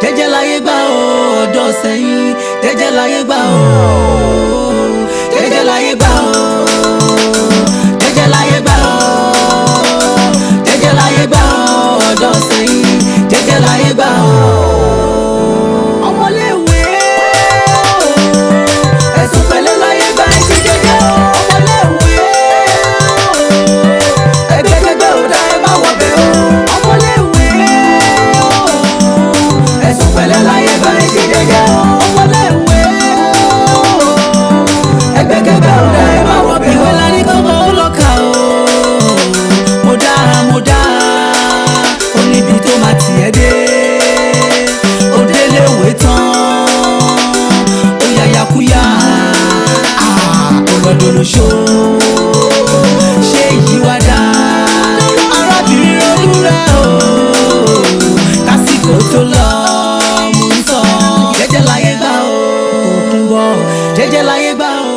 Jẹ́jẹ́ láyé gbà ó, ọ̀dọ́ sẹ́yìn. Jẹ́jẹ́ láyé gbà ó, jẹ́jẹ́ láyé gbà ó, jẹ́jẹ́ láyé gbà ó, jẹ́jẹ́ láyé gbà ó, ọ̀dọ́ sẹ́yìn. Jẹ́jẹ́ láyé gbà ó. Ọmọléèwé, ẹ̀sùn pẹ̀lẹ́ láyé gbà, ẹ ṣe jẹ́jẹ́ o. Ọmọléèwé, ẹgbẹ́kẹ́gbẹ́ ò dá, ẹ má wọbẹ̀ o. Ọmọléèwé, ẹ̀sùn pẹ̀lẹ́ láyé gbà, ẹ ṣe jẹ́jẹ́ o. Ọmọléèwé, ẹgbẹ́kẹ́gbẹ́ ò dá, ẹ má wọbẹ̀ o. Ìwé la ní kọ́mọ ó lọ kà o. Mo dá, mo dá, ó níbi tó máa tiẹ̀ dé. Ó délé ìwé tán, ó yàyàkúyà, ó lọ́dọ̀ lóṣó. Ṣé yìí wá dá? Arábìnrin, ronú rẹ̀ o, kásìkò tó lọ. Mú ń sọ, jẹ́jẹ́ láyé gbà o, Tòkunbọ̀, jẹ́jẹ́ láyé gbà o.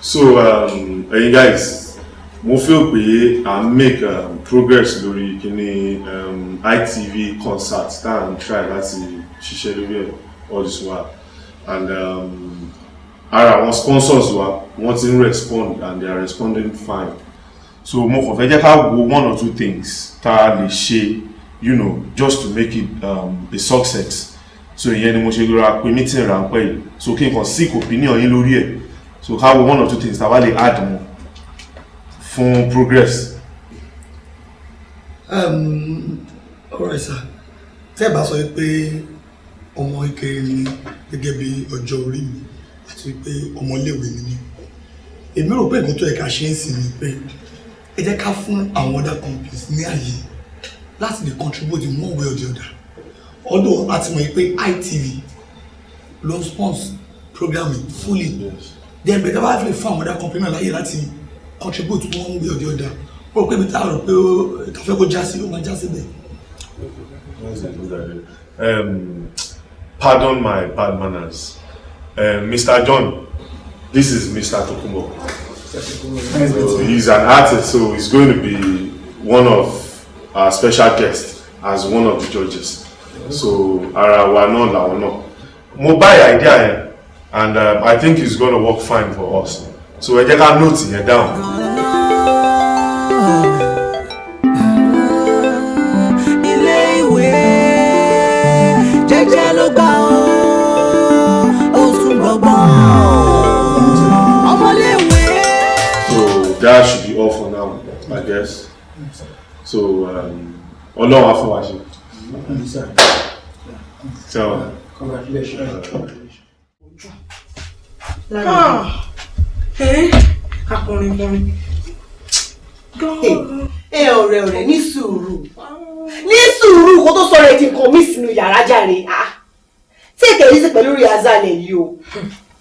So ẹ̀yin guys, mo feel pé à ń make progress lórí kíní ITV concert tá à ń try láti ṣiṣẹ́ lórí ẹ̀ all this while, and ara àwọn sponsors wa, wọ́n ti ń respond and they are responding fine. So mo kàn fẹ́ jẹ́ ká wo one or two things tá a lè ṣe just to make it a success. So ìyẹn ni mo ṣe rọra pé meeting ráńpẹ́ yìí, so kí n kàn seek opinion yín lórí ẹ̀, so ká wo one or two things tá a bá lè add mọ́ fún progress. Alright sir, tẹ́ ẹ bá sọ pé ọmọ kékeré ni gẹ́gẹ́ bí ọjọ́ orí mi àti pé ọmọléèwé ni mí, èmi rò pé nǹkan tó yẹ ká ṣe ń sìn ni pé ẹ jẹ́ ká fún àwọn other companies ní àyè láti lè contribute in one way or the other. Although a ti mọ̀ pé ITV ló ń sponsor program yìí fully, then bẹ̀rẹ̀ bá fi lè fún àwọn other company náà láyè láti contribute one way or the other, ó rò pé ibi tá a rò pé ká fẹ́ kó já sí, ó máa já síbẹ̀. That's a good idea. Pardon my bad manners. Mr. John, this is Mr. Tokunbo. So he's an artist, so he's going to be one of our special guests as one of the judges. So ara wa náà làwọn náà. Mo buy idea yẹn and I think it's going to work fine for us. So ẹ jẹ́ ká note yẹn down. Ilé ìwé, jẹ́jẹ́ ló gbà ó, ó tún gbọ̀ngbọ̀n ọmọléèwé. So that should be all for now, I guess. So Ọlọ́run á fún wa ṣe. So. Congratulations. Ah, akọrin kọrin. Ẹ ọ̀rẹ́, ọ̀rẹ́, ní sùúrù, ní sùúrù, kó tó sọ̀rọ̀ ẹ̀ di nǹkan mí sínú yàrá jàre. Ah, take it easy pẹ̀lú rehearsal ẹ̀ yìí o.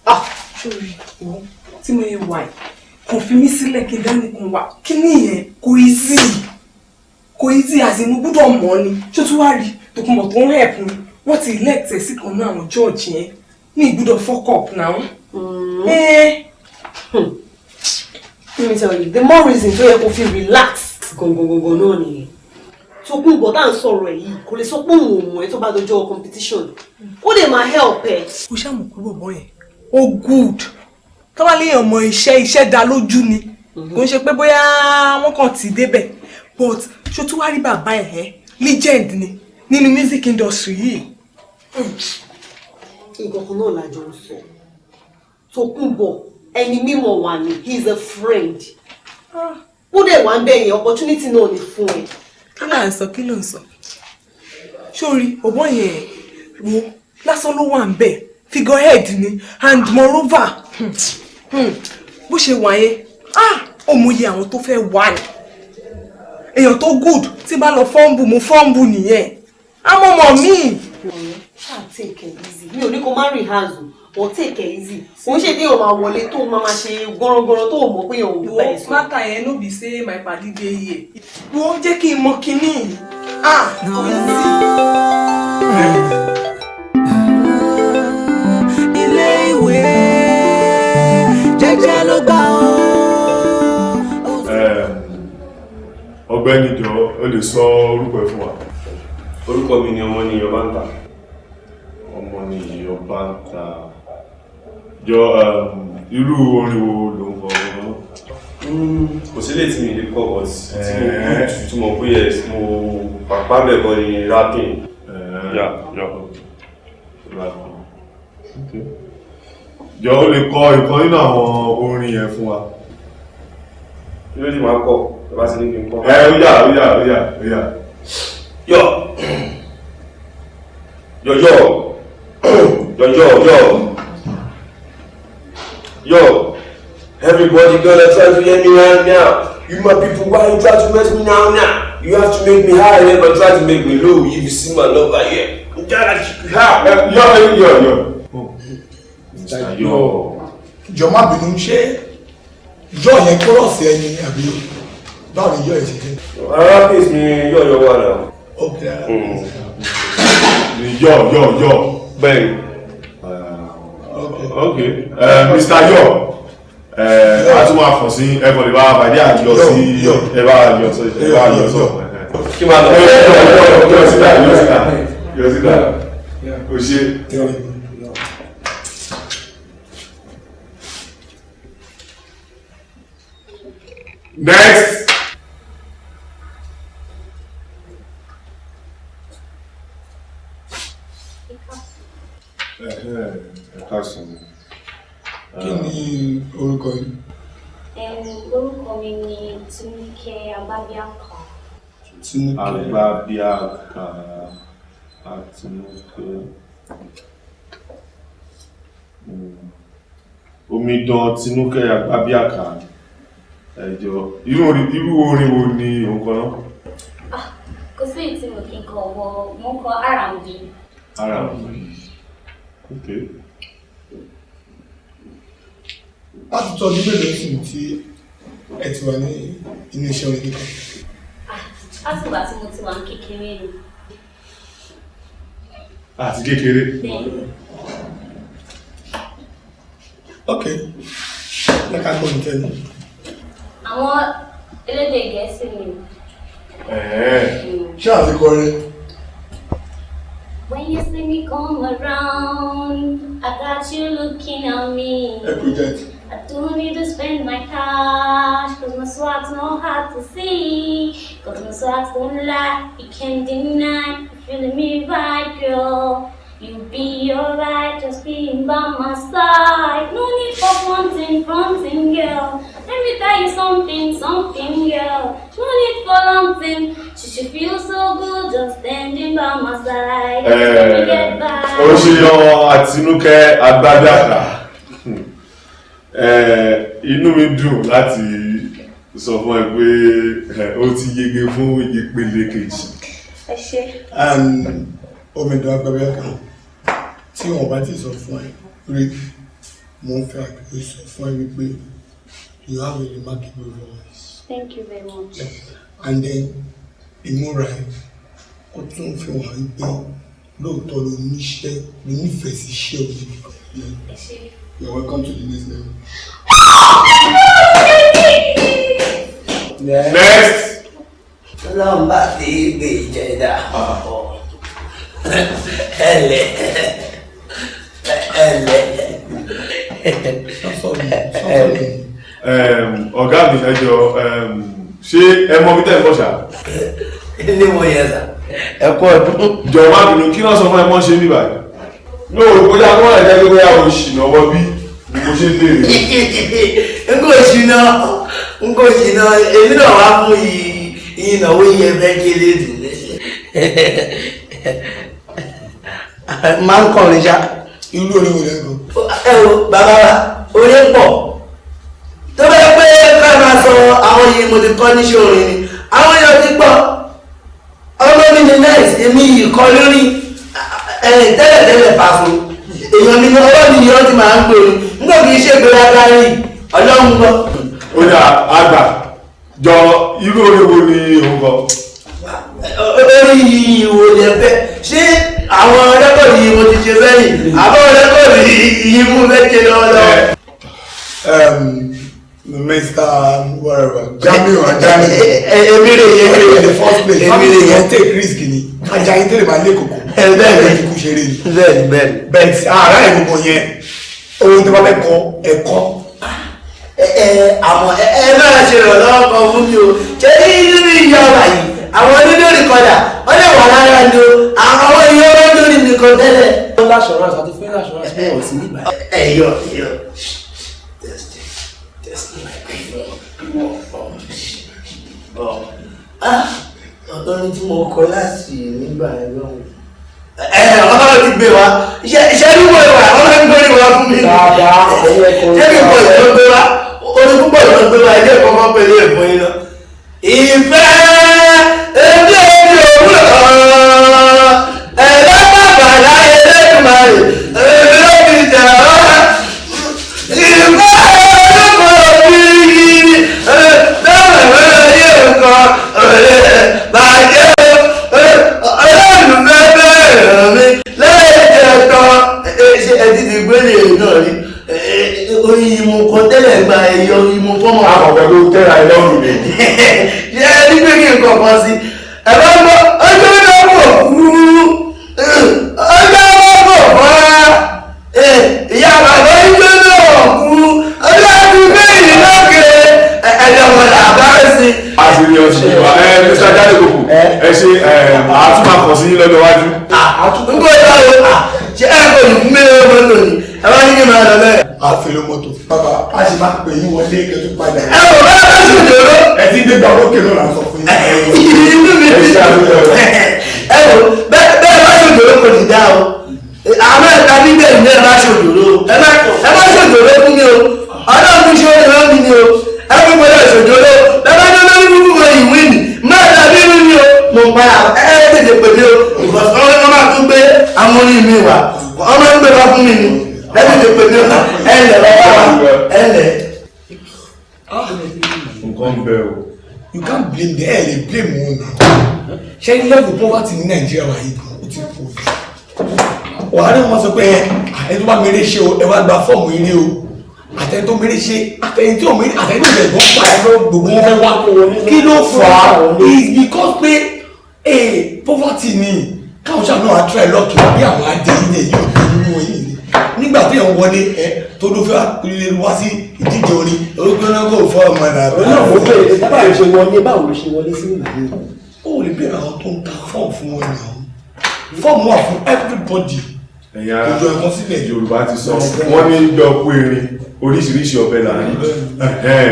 Ah. Sórí ìwọ tí mo yẹ wà yìí, kò fi mí sílẹ̀ kí n dánìkan wà. Kí ni ìyẹn? Kò easy, kò easy, àti mo gbọ́dọ̀ mọ̀ ni. Ṣó tún wá rí Tòkunbọ̀ tó ń help mi? Wọ́n ti elect ẹ̀ sí kan náà àwọn judge yẹn. Mi ì gbọ́dọ̀ fuck up now. Eh. Let me tell you, the more reason tó yẹ kó fi relax gangan gangan náà nìyẹn. Tókunbọ̀ tá à ń sọ̀rọ̀ ẹ̀ yìí, kò lè sọ pé òun ò mọ̀ ẹ́ tó bá dọjọ́ competition. Ó lè máa help ẹ. Ó ṣàmù pé bọ̀bọ̀ yẹn ó good. Tó bá léèyàn mọ iṣẹ́, iṣẹ́ dá lójú ni, kò ń ṣe pé bóyá wọ́n kàn ti débẹ̀. But ṣó tún wá rí bàbá ẹ̀ ẹ́, legend ni nínú music industry yìí. Nǹkan kan náà la jọ ń sọ. Tókunbọ̀, ẹni mímọ̀ wà ní, he is a friend. Ó dẹ̀ wá ń bẹ̀ yẹn, opportunity náà ni fún ẹ. Kí là ń sọ? Kí ló ń sọ? Sórí ọ̀bọ yẹn, wo lásán ló wà ń bẹ̀, figurehead ni. And moreover, bó ṣe wà yẹn, ah, ó mọyì àwọn tó fẹ́ wà ní èèyàn tó good. Tí bá lọ fumble, mo fumble nìyẹn, àmọ́ mọ̀ mí. Ọ̀rẹ́, ṣáà take it easy. Mi ò ní kó má rehearse o, take it easy. Kò ń ṣe bí o máa wọlé tó máa máa ṣe gbọ́nrọ́gbọ́nrọ́ tó mọ̀ pé òun gbà ẹ̀ sọ. Matter yẹn no be say my padi dey here. Wọ́n jẹ́ kí n mọ kinní yìí. Ah, kò easy. Ilé ìwé, jẹ́jẹ́ ló gbà ó. Ọ̀gbẹ́ni, jọ̀ọ́, o lè sọ orúkọ ẹ fún wa? Orúkọ mi ni ọmọ ní Yọbántà. Ọmọ ní Yọbántà. Jọ, irú orin wo ló ń kọ gan-an? Kò sí lè tí mi lè kọ, but tí mo good, tí mo pé yes, mo pàpà bẹ̀ kọ́ ni rapping. Yeah. Rapping. Okay. Jọ, ó lè kọ ìkan nínú àwọn orin yẹn fún wa? Kí ló dé máa kọ? Ẹ bá ti ní kí n kọ. Ẹ ó yá, ó yá, ó yá, ó yá. Yo yo yo yo yo yo yo, everybody gonna try to hear me right now. You my people, why you try to mess me now now? You have to make me high, never try to make me low. If you see my lover here, I'm gonna keep you high. Yọ yọ yọ. Mr. Yọ. Jọ, má bínú, ṣé yọ yẹn chorus ẹni àbí báwo ni yọ yẹn ṣe jẹ́? Ara pace mi yọ yọ wà náà. Ok. Ni yọ yọ yọ. Bẹ́ẹ̀ni. Ok, Mr. Yọ, a tún máa fọ̀ sí ẹ kàn lè bá bàdí àjọ sí ẹ bá yọ sí ẹ bá yọ sọ. Kí máa lọ. Yọ yọ yọ síta, yọ síta, yọ síta, o ṣe. Next. Ẹ káàsán. Kí ni orúkọ yìí? Orúkọ mi ni Tinúkẹ́ Agbábíàká. Tinúkẹ́. Agbábíàká Àtinúkẹ́. Omidan Tinúkẹ́ Agbábíàká. Ẹ jọ̀ọ́, irú orin wo ni òun kọ náà? Ah, kò sí èyí tí mo kí n kọ wọ, mo ń kọ R&B. R&B. Ok. Láti tó ọdún mélòó sì tí ẹ ti wà ní inú iṣẹ́ orin kíkọ? Ah, láti ìgbà tí mo ti wà ní kékeré ni. Àti kékeré. Bẹ́ẹ̀ni. Ok, jẹ́ ká gbọ́ nìkẹ́ni. Àwọn elédè Gẹ̀ẹ́sì ni. Ṣé àti kọrin? When you see me come around, I got you looking at me. Ẹ project. I don't need to spend my cash, 'cause my swag's not hard to see. 'Cause my swag's don't lie, you can't deny. You feeling me right, girl. You be alright, just being by my side. No need for fronting, fronting, girl. Let me tell you something, something, girl. No need for something. She should feel so good just standing by my side. Let me get by. Ó ṣe yan Àtinúkẹ́ Agbábíàká. Inú mi dùn láti sọ fún ẹ pé ó ti yege fún ìpele kejì. Ẹ ṣé. Omidan Agbábíàká, tí wọn bá ti sọ fún ẹ rí, mo ń fẹ́ àgbẹ̀ sọ fún ẹ wípé you have a remarkable voice. Thank you very much. And then ìmúra ẹ, ó tún fi hàn wípé lóòótọ́ ló níṣẹ́, ló nífẹ̀ẹ́ sí iṣẹ́ òní. Ẹ ṣé. You are welcome to the next level. Next. Ọlọ́run bá ti gbé ìjẹ̀dá ẹlẹ ẹlẹ ẹlẹ. Ọ̀gá mi, ẹ jọ̀ọ́, ṣé ẹ mọ bí tẹ́ ń bọ̀ ṣá? Ní mo yẹ sà, ẹ kú ọdún. Jọ̀ọ́, má bínú, kí náà sọ fún ẹ mọ́ ṣe ní báyìí? Ní òrò bóyá kó wọ́n lè jẹ́ pé bóyá o ṣìnà wọ bí ni mo ṣe ń béèrè. N kò ṣìnà, n kò ṣìnà. Èmi náà wá fún ìnáwó yẹ fẹ́ kélé dùn. Máa ń kọrin ṣá. Irú orin wo lẹ́ ń kọ? Ẹ wo bàbá wa, orin pọ̀ tó bá yẹ pé ká máa sọ àwọn yìí mo ti kọ́ níṣẹ́ orin ni àwọn èèyàn ti gbọ́. Ọmọ mi ní nice, èmi yìí kọ́ lórí tẹ́lẹ̀tẹ́lẹ̀ pàṣẹ èèyàn mi ní ọwọ́ mi ni wọ́n ti máa ń gbé orin nígbà kì í ṣe ìgbéraga rí, ọlọ́run gbọ́. Ó dà, àgbà, jọ, irú orin wo ni òun kọ? Orí yìí wo lẹ fẹ́? Ṣé àwọn record yìí mo ti ṣe sẹ́yìn, àbọ̀ record yìí mo fẹ́ ṣe lọ́wọ́lọ́wọ́? Mr. Whatever, Jamiu Ajani. Èmi rè yẹn. In the first place, Èmi rè family yẹn. yẹn take risk ni. Ajayi tẹ́lẹ̀ máa lé koko. Bẹ́ẹ̀ ni. Fi kú ṣeré ni. Bẹ́ẹ̀ni, bẹ́ẹ̀ni. But ara ẹ̀ gbogbo yẹn, ohun tó bá fẹ́ kọ, ẹ̀kọ́. Ẹ ẹ, àmọ́ ẹ náà ṣe ìrànlọ́wọ́ kan fún mi o. Ṣé nínú ìjọba yìí, àwọn onídòrí kọjá, wọ́n lè wà lára ni o. Àwọn èèyàn wọn lórí mi kan tẹ́lẹ̀. Ó l'assurance àti fún l'assurance pé wọ́n sì nígbà. Ẹ yọ yọ. Ọ̀tọ̀ ni tí mo kọ láti nígbà yẹn lọ́hùn. Ẹ ọlọ́run ti gbé wa, iṣẹ́ níwọ̀ ìwà ọlọ́run gbé wa fún mi. Dáadáa, ẹ̀yin ẹ̀kọ́. Ṣé kí n bọ̀ ìlú gbé wa? Orin púpọ̀ ìlú gbé wa, ilé ẹ̀kọ́ máa ń pèlè ẹ̀fọ́ yín lọ. Ìfẹ́ ẹbí ẹbí òwúrọ̀ ẹ̀rọ bàbà láyé lẹ́dùnmáyé èmi ló fi jà wá. Ìfẹ́ olúkọ mi yìí lọ́wọ́ yóò kọ́ ọ̀rẹ́ bàjẹ́ ọlọ́run bẹ́ẹ̀ mi lẹ́yìn tán. Ṣé ẹ ti ti gbélé náà rí? Oyin ìmú kan tẹ́lẹ̀ gba ẹ̀yọ ìmú fọ́mọ. Àkọ́kọ́ ló tẹ́ra ẹ lọ́rùn mi. Ṣé ẹ ní pé kí n kọ̀ọ̀kan sí? Ẹ bá ń gbọ́ ọjọ́ náà pọ̀ kú, ọjọ́ náà pọ̀ fọ́ra. Ìyá bàbá ọjọ́ náà kú, ọjọ́ àti bẹ́ẹ̀ lókè ẹ̀ẹ́dẹ̀ wọn là bá ń sin. A ti rí ọtí wa ẹ Mr. Jale Koko, ẹ ṣe àtúmọ̀ kàn sí lọ́jọ́ iwájú. N kò yọ o, ṣé ẹ kò ní fún mi lọ́wọ́ mọ́tò ni? Ẹ bá ní kí n máa lọ bẹ́ẹ̀. Àfẹ́lẹ́ mọ́tò. Bàbá, a sì máa pè yín wọlé kẹ́tù padà. Ẹ wò bá bá ṣòjòrò. Ẹ ti ń dégbà orókè náà là ń sọ fún yín. Inú mi Ẹ ṣe àdúgbò rẹ. Ẹ wò bẹ́ẹ̀ bẹ́ẹ̀ bá ṣòjòrò kò ní dá o. Àmọ́ ẹ̀ka níbẹ̀ ní ẹ bá ṣòjòrò. Ẹ má ṣòjòrò fún mi o. Ọlọ́run ṣe ó rán mi ni o. Ẹ fún mi lọ ṣòjòrò. Bẹ́ẹ̀ bá ní olórí búburú wọn ìwé mi. Má dàbí irú mi o. Mo pa ẹ tètè pè mí o. Because wọ́n máa tún gbé àwọn orin mi wá. Wọ́n máa ń gbé wá fún mi ni. Ẹ tètè pè mí o. Ẹ lẹ̀ bàbá wa. Ẹ lẹ̀. Nǹkan ń bẹ o. You can't blame them, ẹ lè blame wọn now. Ṣé level poverty ní Nàìjíríà wà yìí gan, ó ti pọ̀ jù. Wàá ní wọn sọ pé ẹ tó bá mèrè ṣe o, ẹ wá gba fọ́ọ̀mù eré o. Àtẹni tó mèrè ṣe, àtẹni tí ò mèrè, àtẹni tó lè gbọ́ pa ẹ lọ gbogbo wọn fẹ́ wá. Kí ló fà á? It's because pé poverty ni káwọn ṣáà náà á try luck bí àwọn adé yìí yóò tó nínú yìí ni. Nígbà tí èèyàn wọlé ẹ tó ló fẹ́ lè wá sí ìdíje orin, orúkọ náà kò fọ́ ọmọ náà. Òun náà mo bèèrè báwo ló ṣe wọlé, báwo ló ṣe wọlé sí ìlú yìí. Ó lè bẹ̀rẹ̀ àwọn tó ń ta fọ́ọ̀mù fún wọn náà. Fọ́ọ̀mù wà fún everybody. Ẹ̀yin ará, Ojú ẹ̀kọ́ sílẹ̀. Yorùbá ti sọ, wọ́n ní gbọ́ kú erin, oríṣiríṣi ọbẹ̀ là ń rí.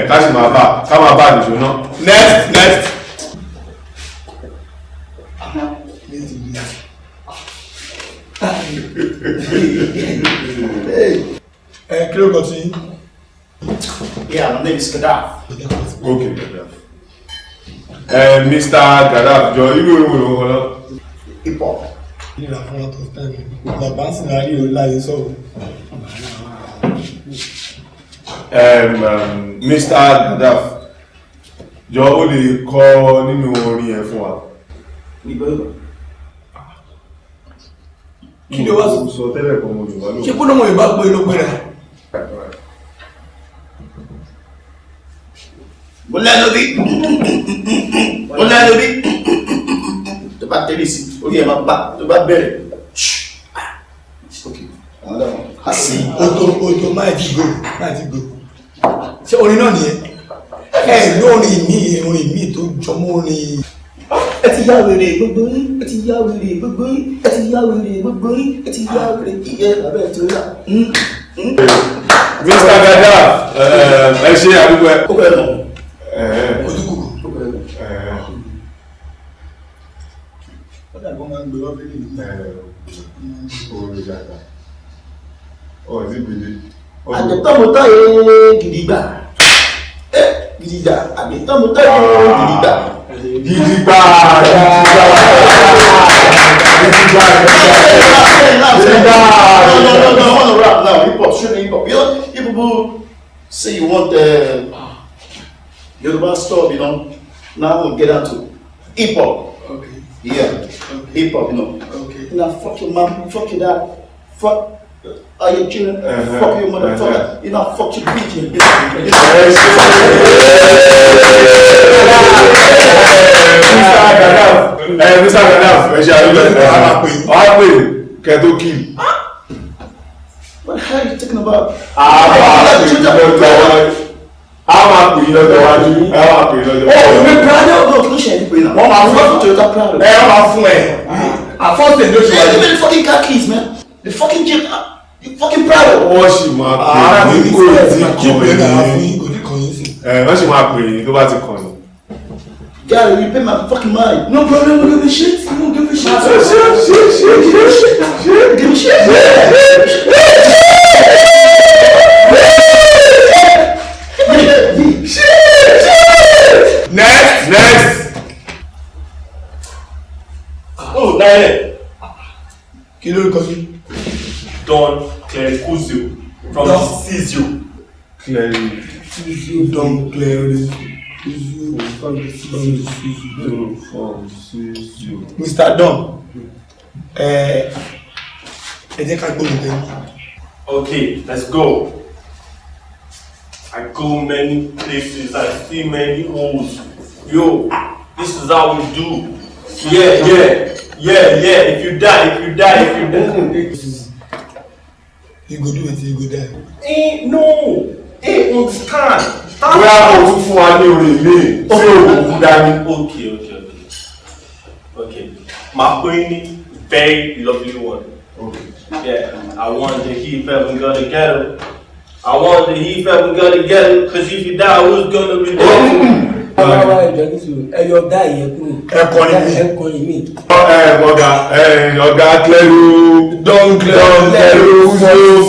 Ká sì máa bá ká máa bá àdìsó náà. Next, next. Ẹ kí ló kọ sí? Yeah, my name is Gadaf. Okay, Gadaf. Mr. Gadaf, jọ irú orin wo ló ń kọ náà? Hip hop. Nílà fún wa tó tẹ̀ mí. Bàbá sì náà rí o láyé sọ̀rọ̀. Mr. Gadaf, jọ ó lè kọ nínú orin yẹn fún wa. Kí ló wá sọ? Sọ tẹ́lẹ̀ kan mo Yorùbá ló. Ṣé kó lọ́mọ Yorùbá pé ló pé rẹ̀? Mo lẹ́nu bí. Mo lẹ́nu bí. Tó bá tẹ́lẹ̀ sí, orí ẹ̀ máa bá, tó bá bẹ̀rẹ̀. Okay, another one. I see. Oto oto máa ti go, máa ti go. Ṣé orin náà nìyẹn? Ẹ lórin mi, orin mi tó jọmọ́ orin. Ẹ ti yá wèrè gbogbo yín, ẹ ti yá wèrè gbogbo yín, ẹ ti yá wèrè gbogbo yín, ẹ ti yá wèrè ìyẹn bàbá ẹ̀ tó yà. Mr. Gadaf, ẹ ṣe àdúgbò ẹ. Ó bẹ̀rẹ̀ mọ̀. Ojúkòkò. Ó bẹ̀rẹ̀ mọ̀. Ó dàgbọ́ máa ń gbé wá fẹ́lẹ̀ yìí. Orin dàgbà. Ọ̀ ti gbèdé. Àjẹtọ́mọtọ́ yẹn gidigba. Gidigba. Àjẹtọ́mọtọ́ yẹn gidigba. Gidigba. Gidigba. Gidigba. No, no, no, no, I want to rap now. Hip hop, strictly hip hop. You know, you people say you want the Yoruba stuff, you know. Now we'll get down to hip hop. Okay. Yeah, hip hop, you know. Okay. Now fuck your mom, fuck your dad, fuck. Are you chilling? Fuck you, motherfucker. You know, fuck you, bitch. You bitch. Mr. Gadaf, ẹ Mr. Gadaf, ẹ ṣe àdúgbò ẹ wá pè kẹ tó kì í. What the hell are you talking about? A máa pè yín lọ́jọ́ wájú. A máa pè yín lọ́jọ́ wájú. A máa pè yín lọ́jọ́ Oh, wájú. you mean Prado? No, kí ló ṣe ẹni pé náà? Wọ́n máa fún Toyota Prado. ẹ wọ́n máa fún ẹ. Àfọ́sẹ̀ ló ṣe Yeah, wáyé. give me the fucking car keys, man. The fucking Jeep, the fucking Prado. Wọ́n sì máa pè yín kò tí kàn yín. Kò tí kàn yín sí. Ẹ wọ́n sì máa pè yín tó bá ti kàn yín. Guy, you pay my fucking money. No problem, we give a shit. We don't give a shit. Shit, shit, shit, shit, shit. Give a shit. Next, next. Oh, nine. Kí lórúkọ sí? Don Clericuzio from Cizio. Clearly. Don Clary. Mr. Don, ẹ ẹ jẹ́ ká gbóhùn tẹ́lẹ̀. Okay, let's go. I go many places, I see many holes. Yo, this is how we do. Yeah, yeah, yeah, yeah. If you die, if you die, if you die. You go do wetin you go die. Eh, no. Eh, understand. Bóyá o tún fún wa ní orin míì tí o kú dání. Okay. My queen, very lovely one. Okay. Yeah, I wonder if ever gonna get him. I wonder if ever gonna get him. 'Cause if you die, who's gonna be there? Ọlọ́wà ìjọ ní sùúrù, ẹ yọ dá ìyẹn kúrò. Ẹ kọrin mi. Ẹ kọrin mi. Ẹ ọ̀gá ẹ ọ̀gá Cleru Don Clary. Don Cleru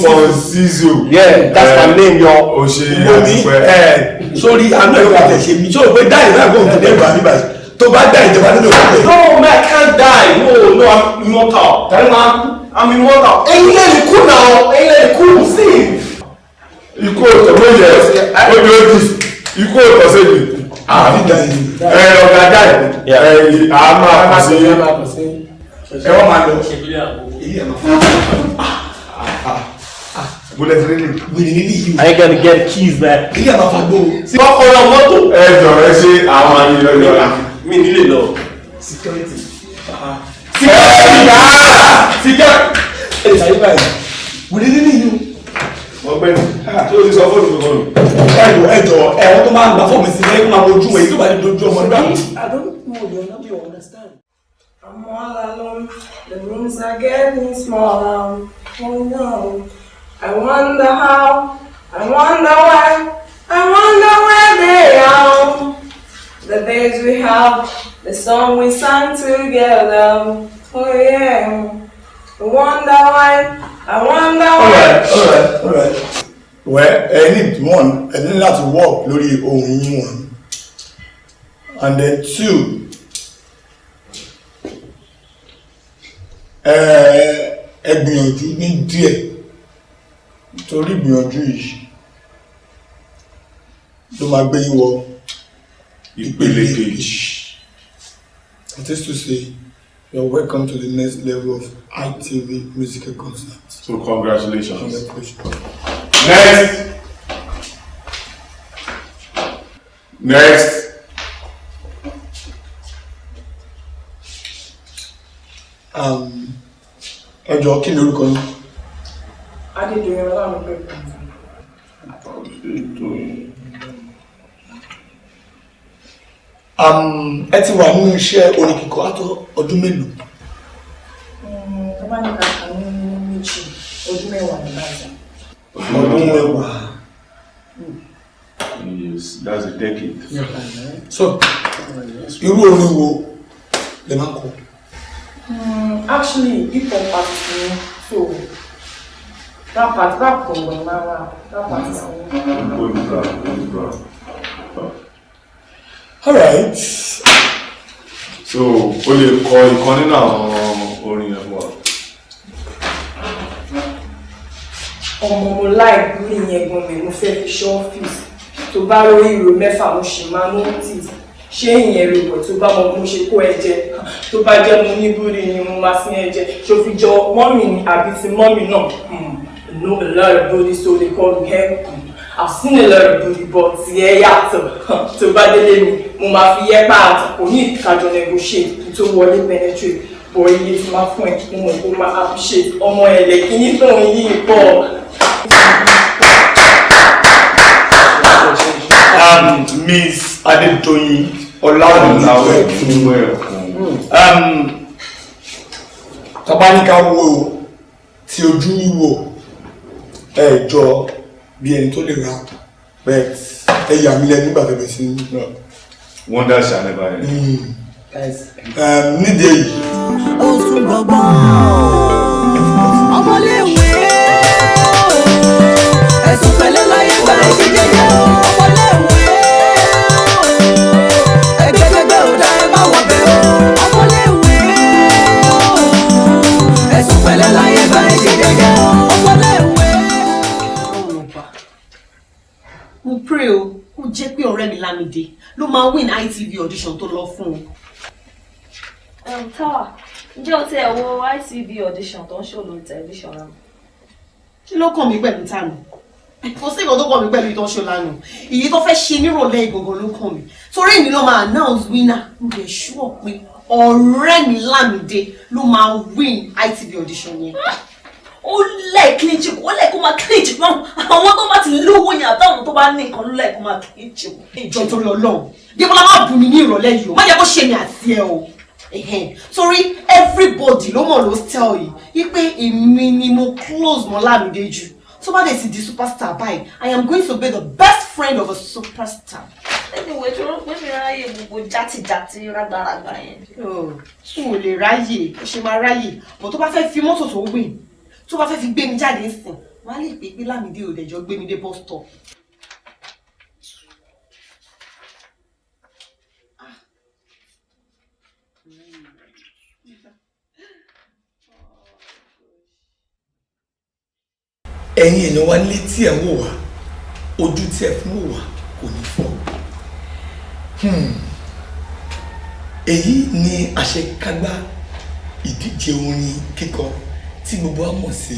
Fonsizo. Yeah, that's my name, yo. O ṣe Omi àdúpẹ́. ẹ sórí àánú ẹ̀rọ àti ẹ̀ṣẹ̀ mi sórí pé dá ìlú àgbọ̀n fún ẹ̀rọ àbíbà tó bá dá ìjọba nínú òkú No, man, I can't die. No, no, I'm immortal. I'm immortal. Ẹ̀yin lè lè kú now. Ẹ̀yin lè lè kú. See. Ikú òtọ̀ ló yẹ ó ní ó di ikú òtọ̀ sẹ́yìn. àbí dá ìlú. Ẹ ọ̀gá dáì ẹ a máa kàn sí. Ẹ máa kàn sí. Ẹ wọ́n máa lọ. Ilé ẹ̀ máa fún Bullet really. wèrè nílé yìí I ain't gonna get keys, man. ilé ẹ̀ máa fagbó o. Kọ́kọ́rọ́ mọ́tò. Ẹ jọ̀ọ́ ẹ ṣe àwọn àyè lọ́jọ́ la. Mi nílé lọ. Security. Security. Ẹ ṣàyè báyìí wèrè nílé yìí o. Ọ̀gbẹ́ni ṣé o ti sọ fóònù kankan nù? Ẹ jọ̀ọ́ ẹ jọ̀ọ́ ẹ̀wọ̀n tó máa ń gbà fọ́ọ̀mù sí lẹ́yìn kó máa wojú ẹ̀ tó bá ti dojú ọmọ nígbà. I don't know, you not you understand. I'm all alone. The rooms are getting smaller. Oh no. I wonder how, I wonder why, I wonder where they are. The days we have, the song we sang together. Oh yeah. I wonder why, I wonder why. Alright, alright, alright. Well, ẹ ní one, ẹ ní láti work lórí ohun yín one. And then two, ẹ ẹ gbìyànjú ní díẹ̀ torí ìgbìyànjú yìí ló máa gbé yín wọ Ìpele kejì. That is to say, you are welcome to the next level of ITV musical concert. So congratulations. Congratulations. Next. Next. Um, ẹ jọ̀ọ́ kí ni orúkọ yín? Adédoyin Ọlámipé. Ẹ ti wà nínú iṣẹ́ orin kíkọ á tó ọdún mélòó? Tó bá ní kàkà ní méjì, ọdún 10 ní báyìí. Ọdún 10. Yes, that's a decade. So, irú orin wo lè máa ń kọ? Actually, hip hop artist ni mí, so that part, rap gangan máa rap, that part is me. Good rap, good rap. All right. So, o lè kọ ìkan nínú àwọn orin yẹn fún wa. Ọmọ mo láì green yẹn gan mi, mo fẹ́ fi ṣe ọ́fíìsì. Tó bá lórí ìró mẹ́fà, mo ṣì máa notice. Ṣé ìyẹn rò bọ̀ tó bá mọ bí mo ṣe kó ẹ jẹ? Tó bá jẹ́ mo ní búrí ni mo máa sín ẹ jẹ. Ṣo fi jọ mọ́mì ni àbí ti mọ́mì náà? Know a lot of booty, so they call me Heckun. I've seen a lot of booty, but tiẹ̀ yàtọ̀. Tó bá délé mi, mo máa fi yẹ́ pààtọ̀. Kò ní ìkájọ negotiate kí tó wọlé penetrate. Bọ̀ iye tí máa fún ẹ, mo mọ̀ kó máa appreciate. Ọmọ ẹ̀lẹ̀ kíní tó ń yí pọ̀. Miss Adedoyin Ọláwùmí. Tá bá ní ká wo ti ojú wíwò, ẹ jọ bí ẹni tó lè ra, but ẹ yà mí lẹ́nu nígbà tó bẹ̀rẹ̀ sí ní rap. Wonder shall never end. Nídìí èyí, Ó sún gbọ̀ngbọ̀n ọmọléèwé, ẹ̀sùn pẹ̀lẹ́ láyé gba ẹ̀ṣẹ̀ jẹ́jẹ́ o. Ọmọléèwé, ẹgbẹ́kẹ́gbẹ́ ò dá, ẹ má wọ̀ bẹ́ẹ̀ o. Ọmọléèwé, ẹ̀sùn pẹ̀lẹ́ láyé gba ẹ̀ṣẹ̀ jẹ́jẹ́ o. Ọmọléèwé. Ọlọ́ba, mo pray o, kó jẹ́ pé ọ̀rẹ́ mi Lámìdé ló máa win ITV audition tó lọ fún o. Tawa, ǹjẹ́ o tiẹ̀ wo ITV audition tó ń ṣò lórí tẹlifíṣàn náà? Kí ló kàn mí pẹ̀lú tànù? Kò sí nǹkan tó kàn mí pẹ̀lú ìtọ́ṣọ lánàá. Èyí tó fẹ́ ṣe nírọ̀lẹ́ ìgbọ̀ngàn ló kàn mí, torí èmi ló máa announce winner. Mo lè sure pé ọ̀rẹ́ mi Lámìdé ló máa win ITV audition yẹn. Ó lẹ̀ clinch, ó lẹ̀ kó máa clinch mọ́ àwọn tó bá ti lówó yẹn àtàwọn tó bá ní nǹkan ló lẹ̀ kó máa clinch mọ́. Ìjọ, torí Ọlọ́run, Débọ́lá, má bù mí ní ìrọ̀lẹ́ yìí o. Má jẹ́ kó ṣe mi àti ẹ o. Ẹ̀hẹ́n. Torí everybody ló mọ̀ l'hostel yìí wípé èmi ni mo close mọ́ Lámìdé jù. Tó bá dẹ̀ ti di superstar báyìí, I am going to be the best friend of a superstar. Anyway, ṣòro pé mi ráyè gbogbo játijàti rágbáragbá yẹn. N ò lè ráyè, ó ṣe máa ráyè? But tó bá fẹ́ fi mọ́tò tó win, tó bá fẹ́ fi gbé mi jáde ńsìn, wọ́n á lè pè pé Lámìdé ò dẹ̀jọ́ gbé mi dé bus stop. Ẹ̀yin èèyàn wa nílé tí ẹ̀ ń wò wá, ojú tí ẹ fi ń wò wá kò ní fọ́. Èyí ni àṣekágbá ìdíje orin kíkọ tí gbogbo wa mọ̀ sí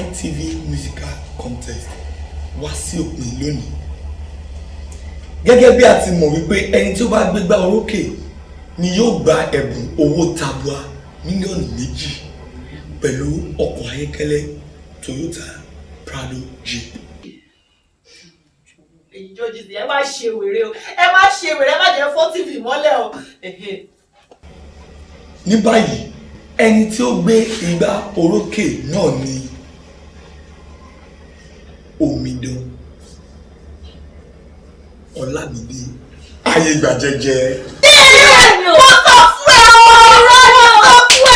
ITV Musical Contest wá sí òpin lónìí. Gẹ́gẹ́ bí a ti mọ̀ wípé ẹni tí ó bá gbégbá orókè ni yóò gba ẹ̀bùn owó tabua 2 mílíọ̀nù pẹ̀lú ọkọ̀ ayọ́kẹ́lẹ́ Toyota Prado Jeep. Èyí judges, ẹ má ṣe wèrè o, ẹ má ṣe wèrè, ẹ má jẹ́ fọ́ TV mọ́lẹ̀ o. Ní báyìí, ẹni tí ó gbé igbá orókè náà ni Omidan Ọlámídé Ayégbàjẹjẹ. Mo sọ fún ẹ o, mo sọ fún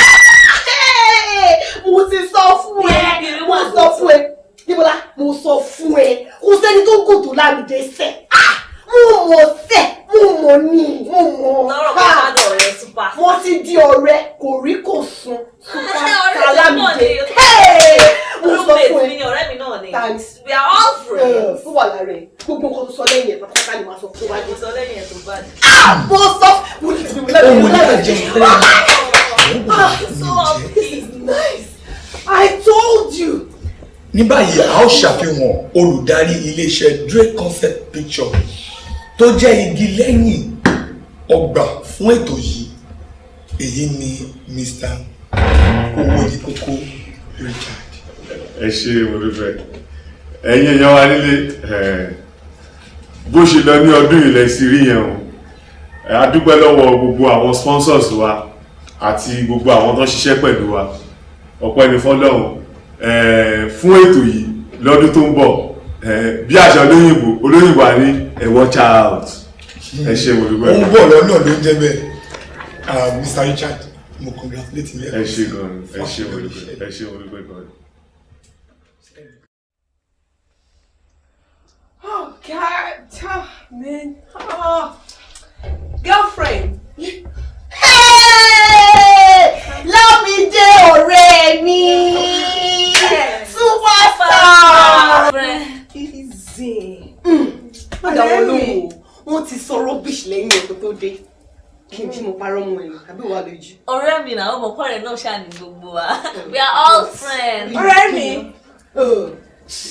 ẹ, mo ti sọ fún ẹ, mo sọ fún ẹ, Níbọlá, mo sọ fún ẹ, kò sẹ́ni tó gùn tó Lámìdé sẹ́. Mo mọ̀ sẹ́, mo mọ̀ ní, mo mọ̀. Lọ́rọ̀ kan bá dọ̀ ọ̀rẹ́ super. Mo ti di ọ̀rẹ́ kò rí kò sùn superstar Lámìdé. Mo sọ fún ẹ. Mi ni ọ̀rẹ́ mi náà ni. Thanks. We are all friends. Fún wà lára ẹ, gbogbo nǹkan tó sọ lẹ́yìn ẹ̀ pátápátá ni màá sọ fún wa. Mo sọ lẹ́yìn ẹ̀ tó bá dé. Mo sọ mo ní ti Ohun ní ká jẹun tẹ́lẹ̀. Ah, so this is nice. I told you. Ní báyìí, a ó ṣàfihàn olùdarí iléeṣẹ́ Dre Concept Picture tó jẹ́ igi lẹ́yìn ọgbà fún ètò yìí. Èyí ni Mr. Owóníkókó Richard. Ẹ ṣe, mo dúpẹ́. Ẹ̀yin èèyàn wa nílé, bó ṣe lọ ní ọdún ilẹ̀ sí rí yẹn o. A dúpẹ́ lọ́wọ́ gbogbo àwọn sponsors wa àti gbogbo àwọn tó ń ṣiṣẹ́ pẹ̀lú wa. Ọpẹ́ ni fọ́lọ́run fún ètò yìí lọ́dún tó ń bọ̀. Bí àṣà olóyìnbó, olóyìnbó á ní ẹ watch out. Ẹ ṣe, mo dúpẹ́. Ó ń bọ̀ lọ́nà ló ń jẹ́ bẹ́ẹ̀. Ah, Mr. Richard, mo congratulate yín. Ẹ ṣe gan, ẹ ṣe, mo dúpẹ́. Ẹ ṣe, mo dúpẹ́ gan. Oh God, oh, man. Oh. Girlfriend. Hey! Lámìdé ọ̀rẹ́ mi! Superstar! Easy. Má dá wọn lóhùn o, wọ́n ti sọ rubbish lẹ́yìn ẹ̀kọ́ tó dé. Kí n tí mo parọ́ mọ́ ẹ. Àbí wà lójú. Ọ̀rẹ́ mi náà, ọmọ kọ́rẹ́ náà ṣáà ní gbogbo wa. We are all friends. Ọ̀rẹ́ mi.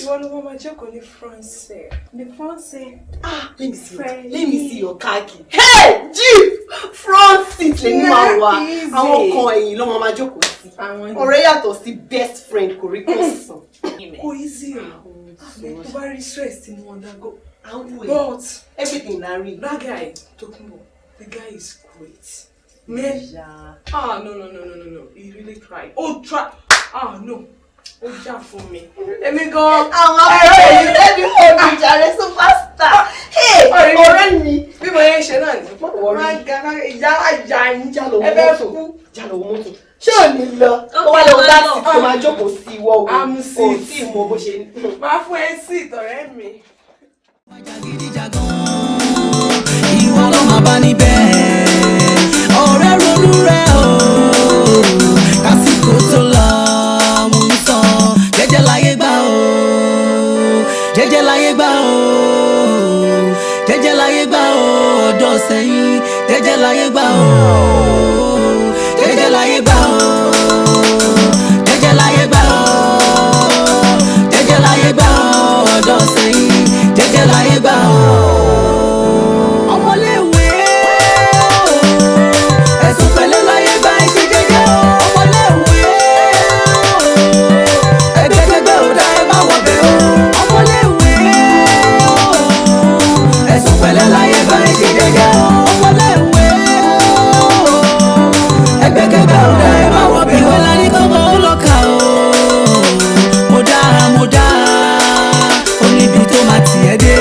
Ìwọ ni wọ́n máa jókòó ní front seat. Ní front seat. Ah, let me see your, let me see your car key. Hey, jeep! Front seat lèmi máa wà. Àwọn kan ẹ̀yìn ló máa jókòó sí. Ọ̀rẹ́ yàtọ̀ sí best friend, kò rí kò sàn. Kò easy o. Tó bá rí stress tí mo undergo. But everything na rí. That guy, Tokunbo, the guy is great. Man. Ah, no, no, no, no, no, no. He really tried. Oh, try. Ah, no. Ó jà fún mi. Èmi gan. Àwọn ọ̀rẹ́ mi lẹ́bi fún mi jàre, superstar. Hey, ọ̀rẹ́ mi. Bí mo yẹn ṣe náà ni. Má ga ìyá àjà yín. Já lọ wọ Ẹ fẹ́ mọ́tò. kú. Já lọ wọ mọ́tò. Ṣé ò ní lọ? Ó wá lọ dá sí kó máa jókòó sí ìwọ o. I'm O tí ì mọ bó ṣe. Máa fún ẹ sí ìtọ̀rẹ́ mi. Ìwọ ló máa bá níbẹ̀. Ọ̀rẹ́, ronú rẹ̀ o, kásìkò tó lọ. Mò ń sọ, jẹ́jẹ́ láyé gbà o, jẹ́jẹ́ láyé gbà o, jẹ́jẹ́ láyé gbà o. Ọ̀dọ́ sẹ́yìn, jẹ́jẹ́ láyé gbà o, jẹ́jẹ́ láyé gbà o, jẹ́jẹ́ láyé gbà o, jẹ́jẹ́ láyé gbà o. Ọ̀dọ́ sẹ́yìn, jẹ́jẹ́ láyé gbà o. Ọmọléèwé o, ẹ̀sùn pẹ̀lẹ́ láyé gbà, ẹ ṣe jẹ́jẹ́ o. Ọmọléèwé o, ẹgbẹ́kẹ́gbẹ́ ò dá, ẹ má wọbẹ̀ o. Ọmọléèwé o, ẹ̀sùn pẹ̀lẹ́ láyé gbà, ẹ ṣe jẹ́jẹ́ o. Ọmọléèwé o, ẹgbẹ́kẹ́gbẹ́ ò dá, ẹ má wọbẹ̀ o. Ìwé la ní kọ́kọ́ ó lọ kà o. Mo dá, mo dá, ó níbi tó máa tiẹ̀ dé.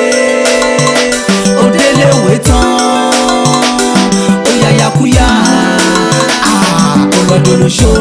Ó déléwé tán, ó yàyàkúyà, ó lọ́dọ̀ lóṣó.